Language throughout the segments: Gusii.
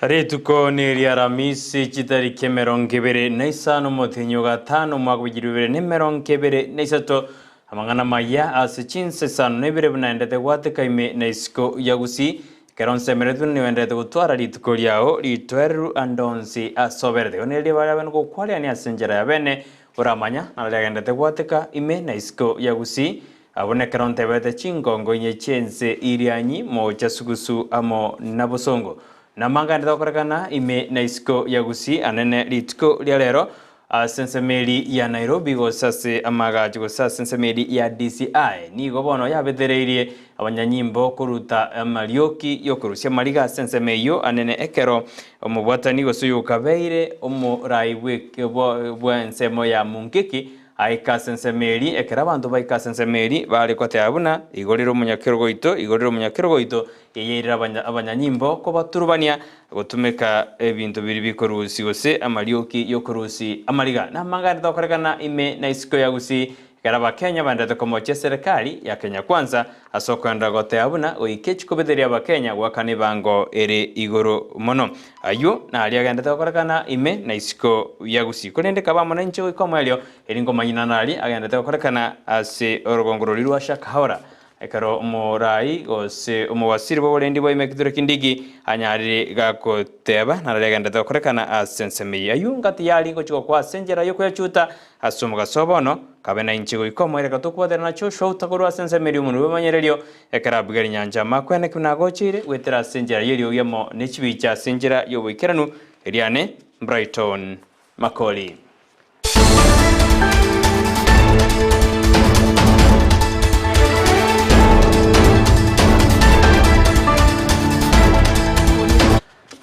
Rituko neria Aramisi, chitariki 25 omotienyi o gatano omwaka bw'echiru 2023, amang'ana amaya ase chinsa isano na ibere buna endete gwateka ime na isiko ya Gusii, ekero nsemeretwe buna nigo enderete gotwara rituko riao ritoereru ande onsi ase oberete. Igo neriria bare abene gokwariania ase enchera ya bene, oramanya naro riagenderete gwateka ime na isiko ya Gusii, Abwo nekero ntebete chingongo inye chi'ense Irianyi, moocha sugusu amo na bosongo. Namanganete gokorekana ime na isiko ya Gusii anene rituko ria rero ase ensemo eri ya Nairobi gose ase amaagacho gose ase ensemo eri ya DCI nigo bono yabetereirie abanyanyimbo koruta amarioki yokorusia amariga ase ensemo eyio anene ekero omobwatani gose oyokabeire omorai bw'ensemo ya Mungiki Aika ase ensemo eria, ekero abanto baika ase ensemo eria, bare goteba buna, Igorera omonyakerogo oito, igorera omonyakerogo oito, eyeirire abanyanyimbo kobaturubania gotumeka ebinto biria bikorusia gose amarioki y'okorusia amariga. Namang'ana tokorekana ime na isiko ya Gusii, ekero Abakenya baenderete komochia eserekari ya Kenya Kwanza Ase okoenderera goteba buna goika echikobete ri'Abakenya goakana ebango ere igoro mono. Ayio naria agenderete gokorekana ime na isiko ya Gusii. Korende kaba amo nainche goika omoerio, eri nkomanyina naria agenderete gokorekana ase orogongo roria rwa Shakahola, ekero omorai gose omowasiri bw'oborendi bwa ime Kithure Kindiki anyarire gakoteba nararia agenderete gokorekana ase ensemo eyio. Ayio ngati yari gochia gokwa ase enchera y'okoyachuta Ase omogaso o bono, kabe nainche goika omoereka tokwaterana Joshua otakorwa ase ensemo eria omonwa bw'emanyererio, ekero abuga rinyancha amakwene ki buna agocheire goetera ase enchera y'eriogi amo ne chibicha ase enchera y'oboikeranu, eriane Brighton Makori.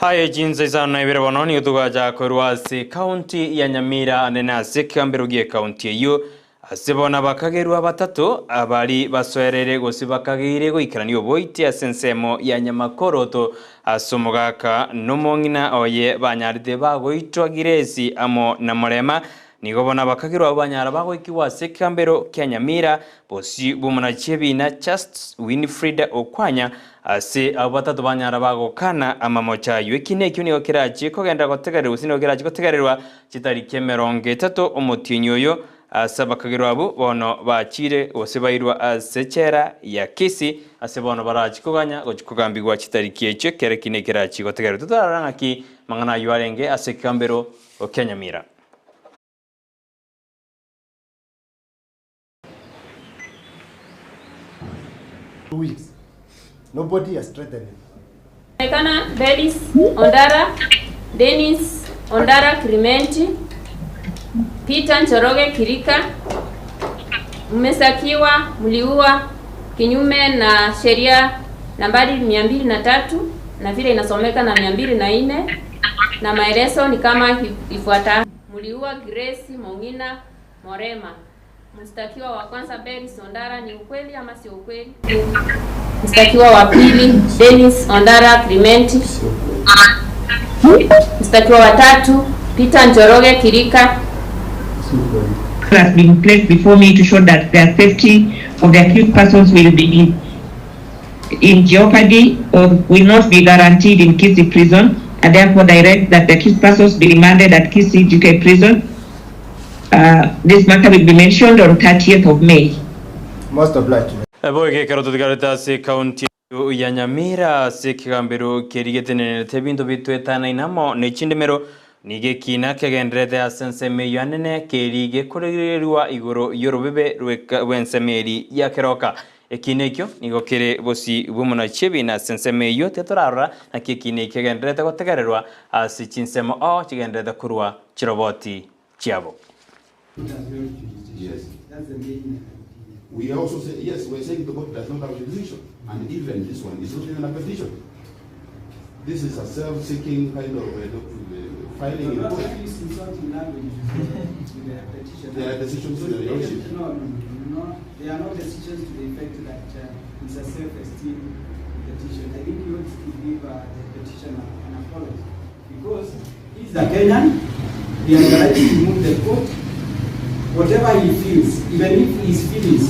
Aye chinsa isano na ibere bono nigo togacha korwa ase ekaunti ya Nyamira ande na ase ekegambero gi'ekaunti eyio, ase bono abakagerwa batato abari basoereire gose bakageire goikerania oboiti ase ensemo ya Nyamakoroto ase omogaka na omong'ina oye banyarete bagoitwa Giresi amo na Morema. Nigo bono abakagerwa abwo banyara bagoikigwa ase ekegambero kia Nyamira bosio bw'omonachi ebiina Chastes Winfrida Okwanya Ase abwo batato banyara bagokana amamocho ayio. Ekina ekio nigo kerachie kogenderera gotegererwa, gose nigo kerachie gotegererwa chitariki 30 omotienyi oyo, ase abakagerwa abwo bono bachiire gose bairwa ase echela ya Kisii, ase bono barachie koganya gochia kogambigwa chitariki echio ekero ekina ekerachie gotegererwa. Totarora ng'aki amang'ana ayio arenge ase ekegambero kia Nyamira. Weeks. Nobody has threatened him. Onekana Belis Ondara, Dennis Ondara Clementi, Peter Njoroge Kirika, mmesakiwa mliua kinyume na sheria nambari 203 na vile inasomeka na 204 na maelezo ni kama ifuatavyo. Mliua Grace Mong'ina Morema. Mshtakiwa wa kwanza Belis Ondara, ni ukweli ama sio ukweli? Mshtakiwa wa pili Dennis Ondara Clementi. Mshtakiwa wa tatu Peter Njoroge Kirika. has been placed before me to show that the safety of the accused persons will be in, in jeopardy or will not be guaranteed in Kisii prison. I therefore direct that the accused persons be remanded at Kisii GK prison. This matter will be mentioned on 30th of May. Most obliged. Boigo ekero totigarete ase ekaunti eyio ya Nyamira ase ekegambero keria getenenerete ebinto bitwetanaine amo ne chindemero, nigo ekiina kegendererete ase ensemo eyio anene keria gekoregererwa igoro y'orobebe rw'ensemo eria ya Keroka. Ekiina ekio nigo kere bosio bw'omonachi ebiina ase ensemo eyio, titorarora naki ekiina ekio kegendererete gotegererwa ase chinsemo oo chigendererete korwa chiroboti chiabo. Yes. We are also say, yes, we are saying the court does not have jurisdiction. And even this one is not even a petition. This is a self-seeking kind of uh, filing in court. There are decisions to the Lordship. No, no, no, There are no decisions to the effect that it's a self-esteem petition. I think you ought to give the petitioner an apology because he's a Kenyan, he has the right to move the court. Whatever he feels, even if his feelings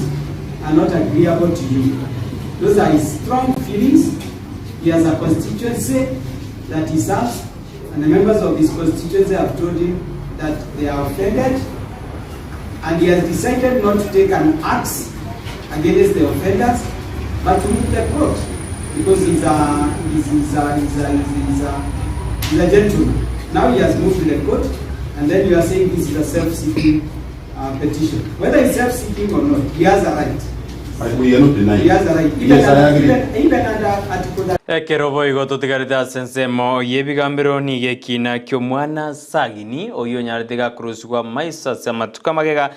are not agreeable to you, those are his strong feelings. He has a constituency. that he serves and the members of his constituency have told him that they are offended and he has decided not to take an axe against the offenders but to move the court because he's a, he's, he's a, he's a, he's a, he's a, he's a gentleman. Now he has moved to the court and then you are saying this is a self-seeking uh, petition. Whether it's self-seeking or not, he has a right. But we are not denying. He has a right. Even, Yes, I under, agree. even, even under Article Ekero boigo totigarete ase ensemo y'ebigambero nigo ekina ki'omwana Sagini oyio onyarete gakurusigwa maiso ase amatuko amagega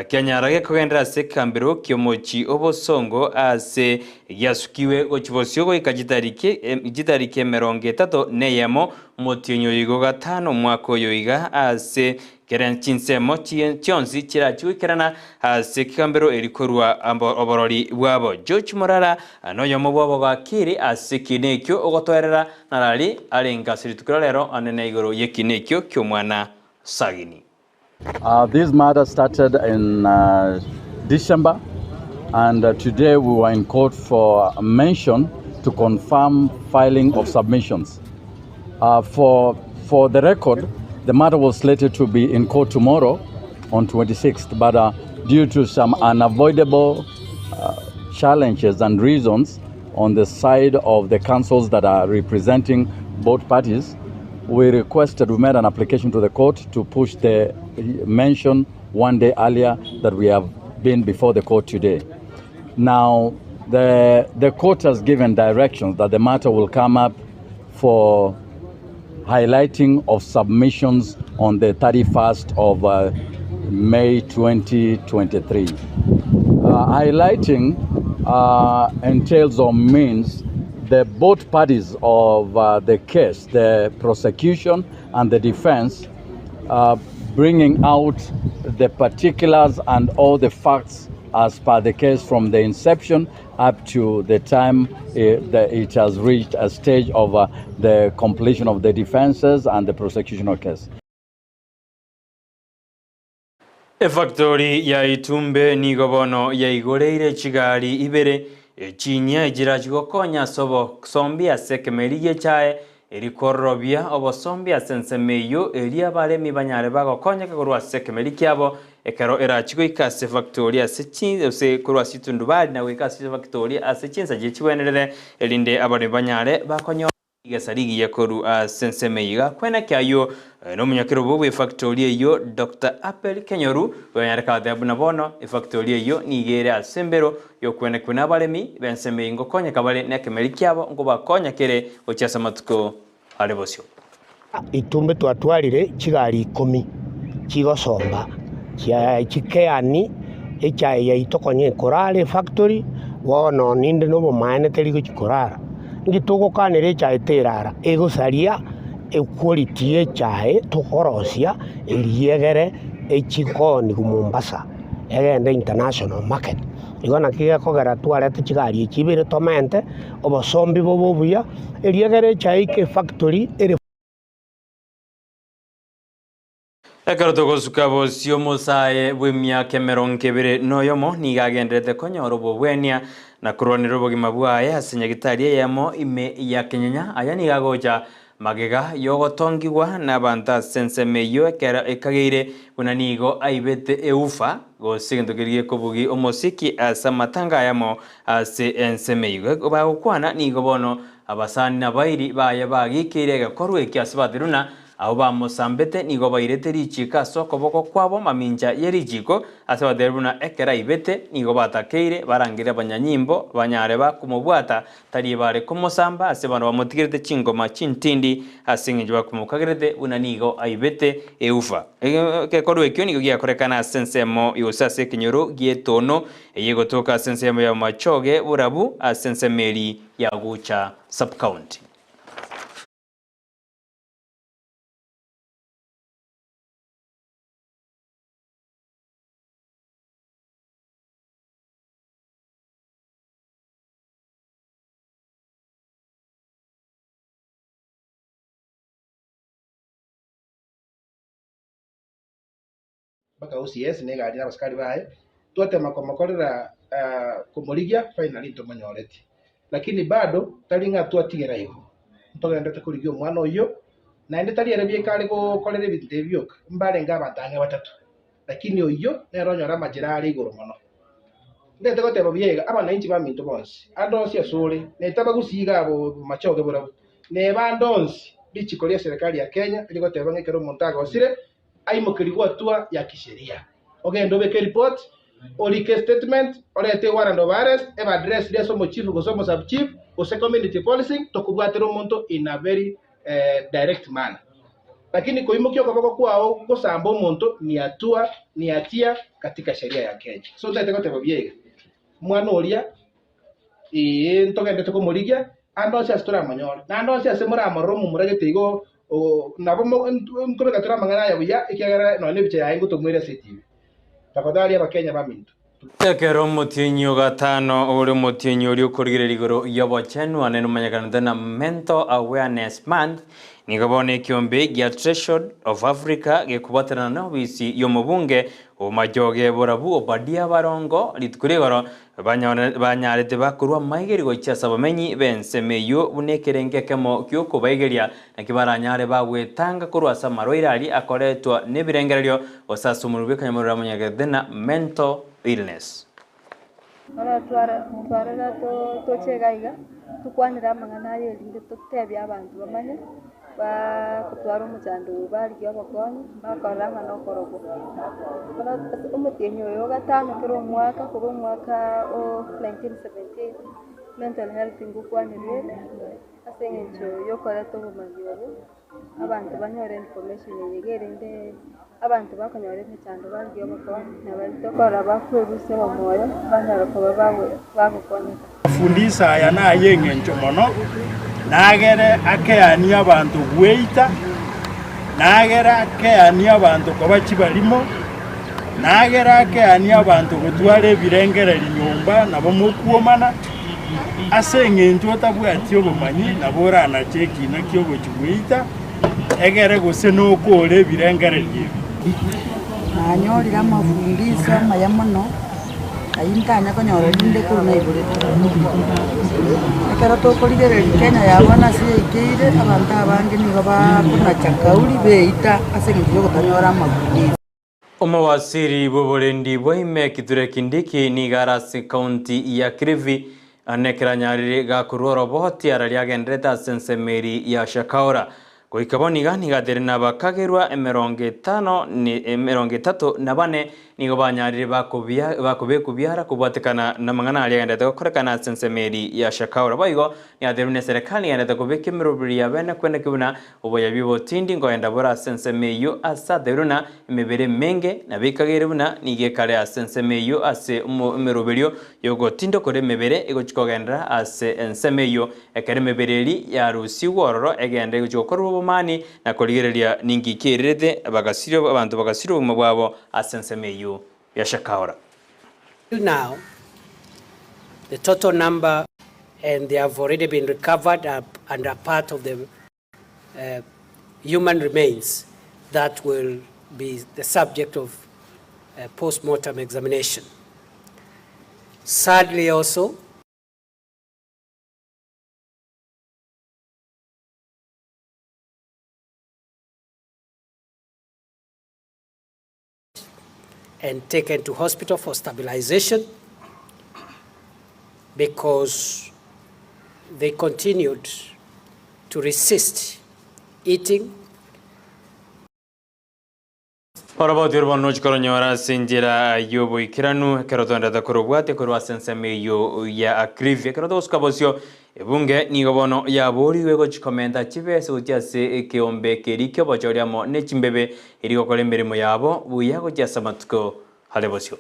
kianyara gekogenderera ase ekegambero ki'omochie obosongo ase giasukiwe gochia bosio goika chitariki chitariki emerongo etato na eyemo omotienyi oyo igo gatano omwaka oyo iga ase Kera chinsemo chionsi chirachie goikerana ase ekegambero eri korwa oborori bwabo. George Morara noyomo bw'abagakiri ase ekiina ekio ogotoerera narari arenge ase rituko ria rero anene igoro y'ekiina ekio ki'omwana Sagini. This matter started in December, and today we were in court for a mention to confirm filing of submissions. For the record, the matter was slated to be in court tomorrow on 26th, but due to some unavoidable challenges and reasons on the side of the councils that are representing both parties, we made an application to the court to push the mention one day earlier that we have been before the court today. Now, the court has given directions that the matter will come up for highlighting of submissions on the 31st of May 2023. Highlighting entails or means the both parties of the case, the prosecution and the defense, bringing out the particulars and all the facts as per the case from the inception up to the time that it has reached a stage of the completion of the defenses and the prosecution case. Efactori ya Itumbe nigo bono yaigoreire chigari ibere chinyia echira chigokonya ase obosombi ase ekemeri gi'echae erikororobia obosombi ase ensemo eyio eria abaremi banyare bagokonyeka korwa ase ekemeri kiabo ekero erachi goika ase factory ase ase korwa ase etundubari na goika ase factory ase chinsa chibwenerere erinde abaremi banyare bakonyora igesa rigiya korwa ase ensemo eyio gakwena kiaywo nomonyakerobo bwa efactory eyio Dr. Apel Kenyoru banyare kateba buna bono efactory eyio nigo ere ase embero yokwenekwa na abaremi b'ensemo eyio ngokonyeka bare na ekemeri kiabo ngobakonyekere gochia ase amatuko are bosio. Itumbe twatwarire chigari 10 chigosomba chikeani echae yaito konye ekorara efactory bono ninde nobomaene teri gochikorara. Inki togokanera echae terara egosaria equality y'echae tokorosia eriegere echikoni Mombasa egende international market. Igo naki gekogera twarete chigari echi ibere tomente obosombi bobe obuya eriegere echae ike efactory ere. Ekero togosuka bosio omosae bw'emiaka emerongo ebere noyomo nigo agenderete konyora obobwenia na korwanera obogima bwaye ase nyagitari eyemo ime ya Kenyenya aya nigo agocha magega yogotongigwa n'abanto ase ensemo eyio ekero ekageire buna nigo aibete eufa gose egento keria gekobugi omosiki ase amatanga ayamo ase ensemo eyio bagokwana nigo bono abasani na bairi baye bagikeire egekorwa eki ase bateruna abo bamosambete nigo bairete richiko ase okoboko kwabo mamincha y'erichiko ase batere buna ekero aibete nigo batakeire barangire abanyanyimbo banyare bakomobwata tari bare komosamba ase abanto bamotigerete chingoma chintindi ase eng'encho bakomokagerete buna nigo aibete eufa. Egekorwa ekio nigo giakorekana ase ensemo gose ase ekenyoro gi'etono eye egotoka ase ensemo ya Machoge borabu ase ensemo eri ya Gucha sub-county. Mpaka OCS negari na abasikari baye twatema komokorera komorigia finally ntomonyoreti, lakini bado tari ng'a twatigera igo. Ntogenderete korigia omwana oyio, naende tari ere bieka are gokorera ebinto ebi bioka, mbarenge abanto ang'e batato, lakini oyio nere onyore amachera are igoro mono. Ntete goteba buya iga, abanainchi baminto bonsi, ande onsi asore, netabagusi iga abo machoge borabu, neba ande onsi, richiko ria serikali ya Kenya rigoteba ng'a ekero omonto agosire, aimokerigwe hatua ya kisheria. Ogende obeke eripoti, orike estatement, orete ewarrant of arrest, ebe addressed ase omochief gose omosubchief, gose community policing, tokobwatera omonto in a very direct manner. Lakini koimokia okoboko kwao gosamba omonto ni hatua ni hatia katika sheria ya Kenya. So ntagete goteba buya iga, omwana oria ee ntogendete komorigia ande onsi ase toramonyore, naende onsi ase moramorore omomura gete igo nabo nkobeka tore amang'ana aya buya ekiagera nonya nebicha yaye ngotomoire ase etibi. Tafadhali abakenya baminto. Ekero omotienyi o gatano ore omotienyi oria okorigereria igoro y'obochenwa nere omanyekanete na Mental Awareness Month, nigo bono ekiombe gia Treasured of Africa gekobwaterana na obisi y'omobunge o Majoge Borabu Obadia Barongo rituko rigoro banyarete bakorwa amaigeri gochia ase abamenyi b'ensemo eyio buna ekerengo ekemo gi'okobaigeria, naki baranyare bagwetanga korwa ase amarwaire aria akoretwa nebirengererio, gose ase omorweri bw'ekanyamorero amanyekete na mental illness. Bono twarora toche iga iga, tokwanere amang'ana aya erinde totebie abanto bamanye, gotwara omochando oyo barigia obokonyi, bakorora ng'a nokorogwa. Bono ase omotienyi oyo o gatano kera omwaka korwa omwaka o 1978, mental health ngokwanerwa ere, ase eng'encho yokoreta obomanyi obo. Abanto banyore information eye iga erinde abanto bakonyora emechando barigie obokonyi na baria tokorora bakwerusia omoyo banyare koba bagokonyeka. Amafundisa aya nay'engencho mono, nagere akeanie abanto gweita, nagere akeanie abanto koba chibarimo, nagere akeanie abanto gotwara ebirengererio nyomba nabo mokwomana. Ase engencho otabwati obomanyi nabo oranache ekiina ki'ogochia gweita, egere gose nokoore ebirengererio ebi. Nanyorire amafundisho amaya mono, ayio ntanya konyora rinde korwa naiboretwe. Ekero tokorigereria Kenya ya bono ase yaikeire, abanto abange nigo bakonacha kauri beita ase eng'encho yogotanyora amafundisho. Omowasiri bw'oborendi bwa ime Kithure Kindiki nigo are ase ekaunti ya Kilifi ane ekero anyarire gakorwa oroboti ara riagenderete ase ensemo eri ya Shakahola. Goika bono iga nigo ateire nabakagerwa emerongo etano emerongo etato na bane nigo banyarire bakobia bakobekwa biara kobwatekana namang'ana aria agenderete gokorekana ase ensemo eri ya Shakahola. Boigo nigo ateire buna eserekari egenderete kobeka emeroberi ya bene kweneki buna Oboyabi obotindi nkoenda bore ase ensemo eyio ase ateirwe na emebere emenge, na bikagere buna nigo ekare ase ensemo eyio ase emeroberio y'ogotindokora emebere egochia kogenderera ase ensemo eyio, ekero emebere eria yarusigwe ororo egende egochia gokorerwa obomani na korigereria ninki kiererete bagasiria abanto bagasiria obogima bwabo ase ensemo eyio ya Shakaora. Till now, the total number and they have already been recovered and are part of the human remains that will be the subject of post-mortem examination. Sadly also, and taken to hospital for stabilization because they continued to resist eating. Oroboti orwo bono nochia koronyora ase enchera y'oboikeranu, ekero toenderete korobwatia korwa ase ensemo eyio ya Kilifi. Ekero togosuka bosio, Ebunge nigo bono yaboorigwe gochia komenta chibesa gochia ase ekeombe keria ki'obochori amo ne chimbebe, erio gokora emeremo yabo buya gochia ase amatuko are bosio.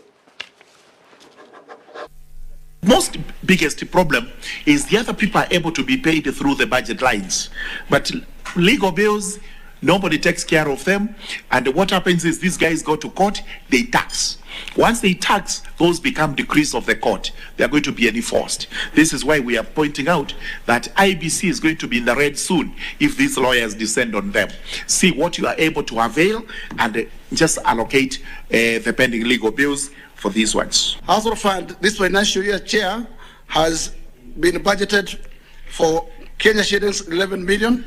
Most biggest problem is the other people are able to be paid through the budget lines but legal bills nobody takes care of them and what happens is these guys go to court they tax once they tax those become decrees of the court they are going to be enforced this is why we are pointing out that IBC is going to be in the red soon if these lawyers descend on them see what you are able to avail and just allocate uh, the pending legal bills for these ones. Household Fund this financial year, Chair, has been budgeted for Kenya shillings 11 million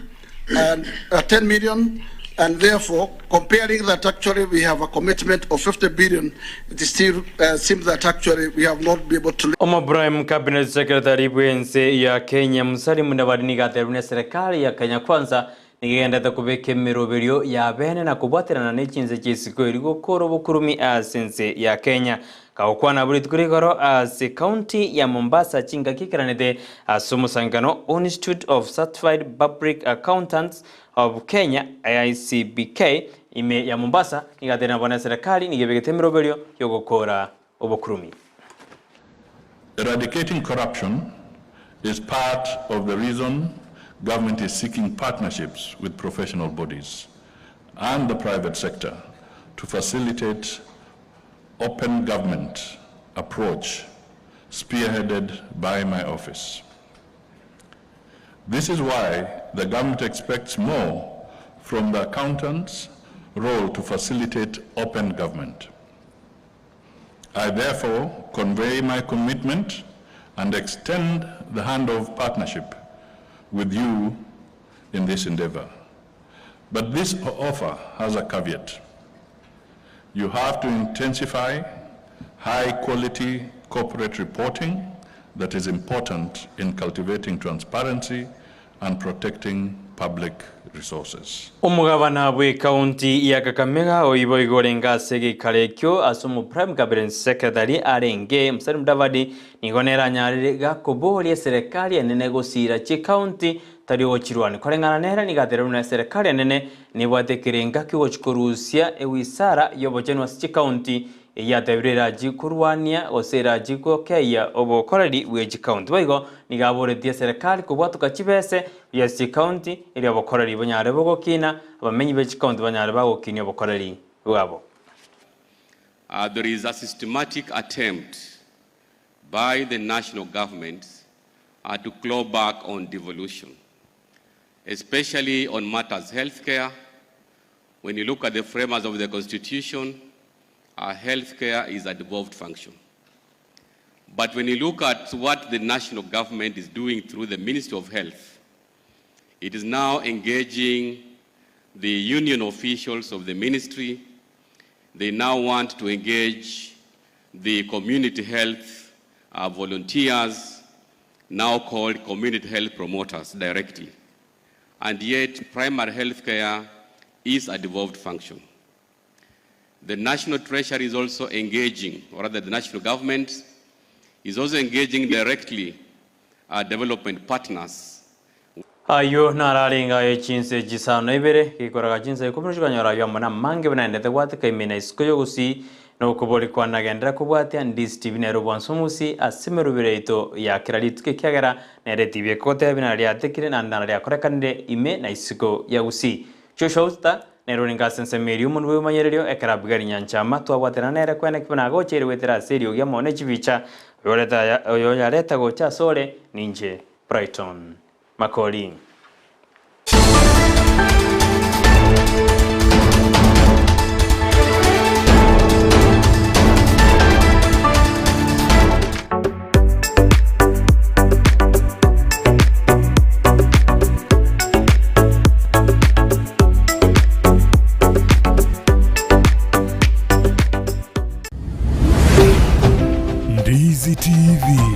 and 10 million and therefore comparing that actually we have a commitment of 50 billion it still seems that actually we have not been able to Omoprime Cabinet Secretary bw'ense ya Kenya Musalia Mudavadi nigo atebirie buna eserekari ya Kenya Kwanza nigo egenderete kobeka emeroberio ya bene na kobwaterana ne chinse chi'isiko erio gokora obokurumi ase ense ya Kenya. Kagokwana abwo rituko rigoro ase county ya Mombasa chingaki ekeranete ase omosangererekano Institute of Certified Public Accountants of Kenya, ICBK, ime ya Mombasa, nigo atebirie nabo neserekari nigo ebegete emeroberio y'ogokora obokurumi. Eradicating corruption is part of the reason government is seeking partnerships with professional bodies and the private sector to facilitate open government approach spearheaded by my office. This is why the government expects more from the accountant's role to facilitate open government. I therefore convey my commitment and extend the hand of partnership with you in this endeavor. But this offer has a caveat. You have to intensify high-quality corporate reporting that is important in cultivating transparency and protecting public resources. Omogabana bw'ecounty ya Kakamega oibo igo orenge ase egeikaro ekio ase omoprime cabinet secretary arenge Musalia Mudavadi nigo nere anyarire gakoboria eserekari enene gosiira chicounty tari ogochirwania. Koreng'ana nere nigo aterire buna eserekari enene nebwate ekerenga kiogochia korusia ewisara y'obochenu ase chicounty Eyio atebire erachie korwania gose erachie gokeyia obokoreri bwe chikaunti. Boigo nigo aboretie eserekari kobwatoka chibese buya ase chikaunti erio obokoreri bonyare bogokina, abamenyi be chikaunti banyare bagokinia obokoreri bwabo. There is a systematic attempt by the national government to claw back on devolution, especially on matters healthcare. When you look at the framers of the Constitution, our healthcare is a devolved function. But when you look at what the national government is doing through the Ministry of Health, it is now engaging the union officials of the ministry. They now want to engage the community health volunteers, now called community health promoters directly. And yet, primary health care is a devolved function. The National Treasury is also engaging, or rather the national government is also engaging directly our development partners. Ayio naro arenge aye chinse chisano na ibere, gekoraga chinsa ikomi na chikonyora ayio amo namange buna naendete gwateka ime na isiko y'ogusii, na okobori kwanagenderera kobwatia Ndisi TV nere obwansu omogusi ase emerobero yaito ya kera rituko ekiagera nere etibi ekogotebia buna riatekire naende naro riakorekanire ime na isiko ya Gusii. Joshua Usta nere orenge ase ensemo eria omonwe bw'ebimanyererio ekero Abigaili Nyanchama twabwaterana nere kwene ki buna agocheire goetera ase eriogi amo ne chibicha oyoreta aya oyoyareta gocha asore ninche Brighton Makori. Ndizi TV.